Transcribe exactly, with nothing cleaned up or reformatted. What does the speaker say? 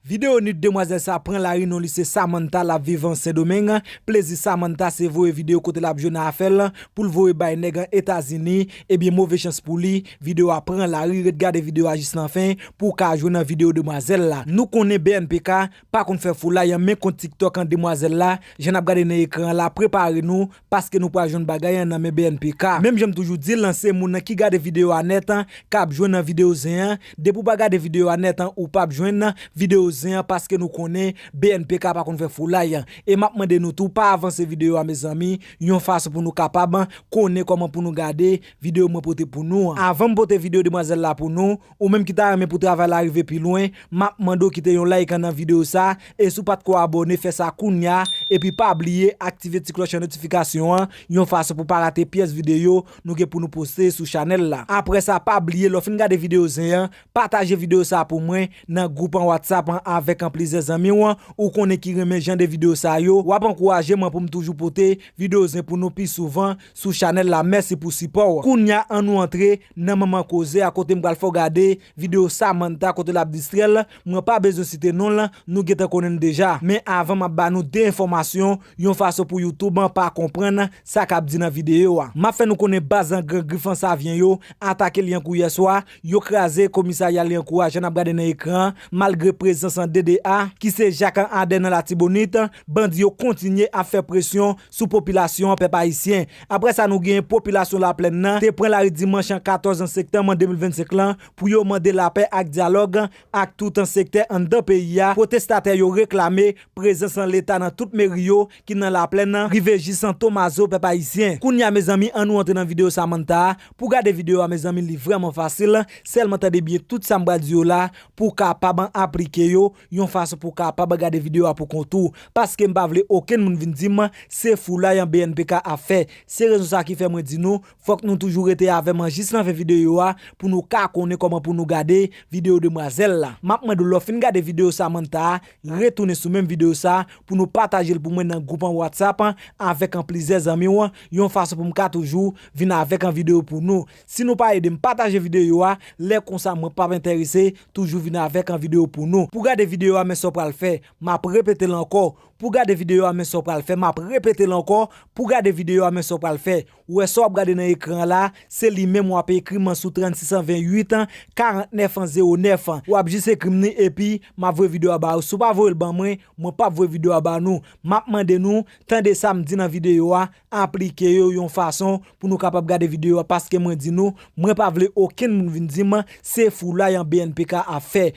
Videyo nid demwazèl sa pran lari, non li se Samantha, l ap viv an Sendomeng. Plezi Samantha se voye videyo kote l ap jwe nan afè l pou l voye bay nèg an Etazini. Ebyen, move chans pou li, videyo a pran lari. Ret gade videyo a jis nan fen pou w ka jwenn videyo demwazèl la. Nou konnen B N P K pa konn fè foulay, men kont TikTok an demwazèl la, jan n ap gade nan ekran an la, prepare nou, paske nou pral jwenn bagay an nan men B N P K. Menm jan m toujou di l, se moun nan ki gade videyo a nèt an k ap jwenn nan videyo zen an. Depi w pa gade videyo a nèt an, ou p ap jwenn nan videyo zen an, paske nou konnen B N P K pa konn fè foulay. E m ap mande nou tou, pa avanse videyo a, mezanmi, yon fason pou nou kapab konnen kòman pou nou gade videyo mwen pote pou nou an. Avan m pote videyo demwazèl la pou nou, ou menm ki ta renmen pou travay la rive pi lwen, m ap mande w kite yon like nan videyo sa, e si w pa t ko abòne, fè sa kounya, epi pa bliye aktive ti klòch an notifikasyon an, yon fason pou pa rate pyès videyo nou gen pou nou poste sou chanèl la. Apre sa, pa bliye, lè w fin gade videyo zen an, pataje videyo sa pou mwen nan gwoup an WhatsApp an avèk an plizyè zanmi w an, ou konnen ki renmen jan de videyo sa yo. W ap ankouraje mwen pou m toujou pote videyo zen pou nou pi souvan sou chanèl la. Mèsi pou sipò w. Kounya, ann nou antre nan manman koze a, kote m pral fè w gade videyo Samantha kote l ap distrè l. Mwen pa bezwen site non l, nou gentan konnen l deja. Men avan, m ap ba nou de enfòmasyon, yon fason pou YouTube an pa konprann sa k ap di nan videyo a. M ap fè nou konnen baz an Gran Grif an Savyen yo atake Lyankou yèswa, yo kraze komisarya Lyankou a, jan n ap gade nan ekran an, malgre prezans an D D A, ki se Jak an Adè nan Latibonit, bandi yo kontinye ap fè presyon sou popilasyon an, pèp ayisyen. Apre sa, nou genyen popilasyon Laplèn nan te pran lari dimanch an katòz septanm de mil vennsenk lan pou yo mande lapè ak dyalòg ak tout sektè anndan peyi a. Pwotestatè yo reklame prezans an Leta nan tout meri yo ki nan Laplèn nan, rive jis an Tomazo, pèp ayisyen. Kounya, mezanmi, ann nou antre nan videyo Samantha a. Pou gade videyo a, mezanmi, li vrèman fasil. Sèlman tande byen tout sa m pral di yo la pou w kapab aplike yo yon fason pou w kapab gade videyo a pou kont ou. Paske m pa vle okenn moun vin di m se foulay an B N P K ap fè. Se rezon sa ki fè mwen di nou, fòk nou toujou rete avè m an jis nan fen videyo a pou nou ka konnen kòman pou nou gade videyo demwazèl la. M ap mande w, lè w fin gade videyo Samantha a, retounen sou menm videyo sa pou nou pataje l pou mwen nan gwoup an WhatsApp an avèk an plizyè zanmi w, yon fason pou m ka toujou vin avèk an videyo pou nou. Si nou pa ede m pataje videyo a, lè konsa mwen p ap enterese toujou vin avèk an videyo pou nou. Pou gade videyo a, men sa w pral fè, m ap repete l ankò. Pou gade videyo a, men sa w pral fè, m ap repete l ankò. Pou gade videyo a, men sa w pral fè. Ou wè sa w ap gade nan ekran an la, se li menm w ap ekri m an sou trannsis an venntuit an, karantnèf an zewo nèf an. W ap jis ekri m ni, epi m ap voye videyo a ba ou. Si w pa voye l ban mwen, mwen p ap voye videyo a ba nou. M ap mande nou, tande sa m di nan videyo a, aplike yo yon fason pou nou kapab gade videyo a, paske mwen di nou, mwen pa vle okenn moun vin di m se foulay an B N P K ap fè.